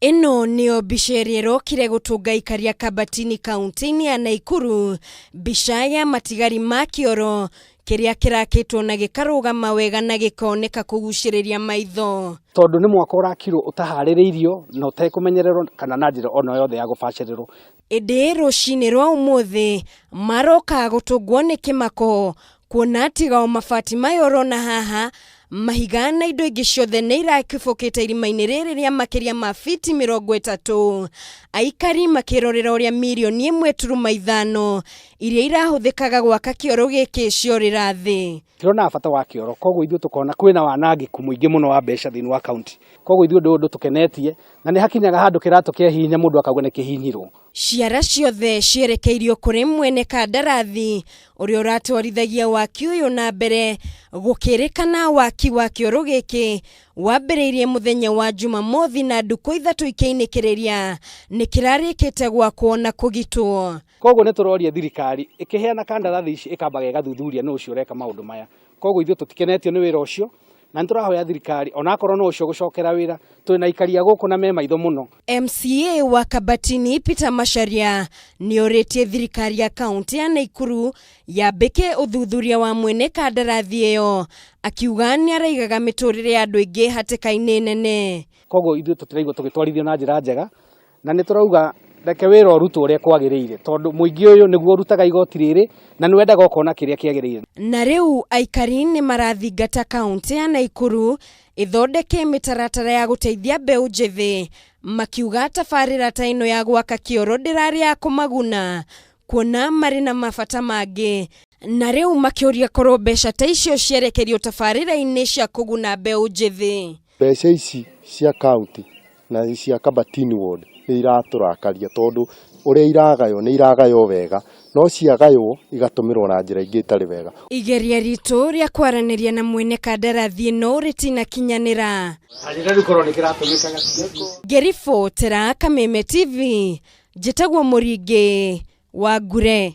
Ĩno nĩyo mbica ĩrĩa ĩrokire gũtũnga aikari a Kabatini kaunti-inĩ ya Naikuru, mbica ya matigari ma kĩoro kĩrĩa kĩrakĩtwo na gĩkarũgama wega na gĩkoneka kũgucĩrĩria maitho. Tondũ nĩ mwako ũrakirwo ũtaharĩrĩirio na ũtekũmenyererwo kana na njĩra ona yothe ya gũbacĩrĩrwo. Ĩndĩ rũcinĩ rwa ũmũthĩ maroka gũtũngwo nĩ kĩmako kuona tiga o mabati maya ũrona haha, mahiga na indo ingĩ ciothe nĩ irakĩbũkĩte irima-inĩ rĩrĩ rĩa makĩria ma fiti 30. Aikari makĩrorera ũrĩa mirioni 1.5 iria irahũthĩkaga gwaka kĩoro gĩkĩ ciorĩra thĩ. Tironaga bata wa kĩoro, koguo ithuĩ tũkona kwĩna wanangĩku mũingĩ mũno wa mbeca thĩinĩ wa kaunti. Koguo ithuĩ ũndũ ũyũ ndũtũkenetie na nĩ hakinyaga handũ kĩratũ kĩahihinya mũndũ akauga nĩ kĩhihinyirwo. Ciara ciothe cierekeirio kũrĩ mwene kandarathi ũrĩa ũratwarithagia waki ũyũ na mbere, gũkĩrĩkana waki wa kĩoro gĩkĩ wambĩrĩirie mũthenya wa Jumamothi na ndukũ 3 ikĩinĩkĩrĩria nĩ kĩrarĩkĩte gwakwo na kũgitwo. Koguo nĩ tũroria thirikari ĩkĩheana kandarathi ici ĩkambaga ĩgathuthuria nũ ũcio ũreka maũndũ maya. Koguo ithuĩ tũtikenetio nĩ wĩra ũcio na nĩ tũrahoya thirikari onakorwo no ũcio gũcokera wĩra, twĩna aikari a gũkũ na me maitho mũno. MCA wa Kabatini Peter Macharia nĩorĩtie thirikari ya kaunti ya Naikuru yambĩke ũthuthuria wa mwene kandarathi ĩyo, akiuga nĩaraigaga mĩtũrĩre ya andũ aingĩ hatĩka-inĩ nene. Koguo ithuĩ tũtiraigua tũgĩtwarithio na njĩra njega na nĩ tũrauga reke wĩra ũrutwo ũrĩa kwagĩrĩire, tondũ mũingĩ ũyũ nĩguo ũrutaga igoti rĩrĩ na nĩ wendaga ũkona kĩrĩa kĩagĩrĩire. Na rĩu aikari nĩ marathingata kaunti ya Naikuru ĩthondeke mĩtaratara ya gũteithia mbeũ njĩthĩ, makiuga tabarĩra ta ĩno ya gwaka kĩoro ndĩrarĩ ya kũmaguna kuona marĩ na mabata mangĩ, na rĩu makĩũria korwo mbeca ta icio cierekerio tabarĩra-inĩ cia kũguna mbeũ njĩthĩ. Mbeca ici cia kaunti na cia Kabatini ward nĩ iratũrakaria, tondũ ũrĩa iragaywo nĩ iragaywo wega, no ciagaywo igatũmĩrwo na njĩra ingĩ itarĩ wega. Igeria ritũ rĩa kwaranĩria na mwene kandarathi ĩno rĩtinakinyanĩra. Ngĩribotera Kameme TV, njĩtagwo Mũringĩ wa Ngure.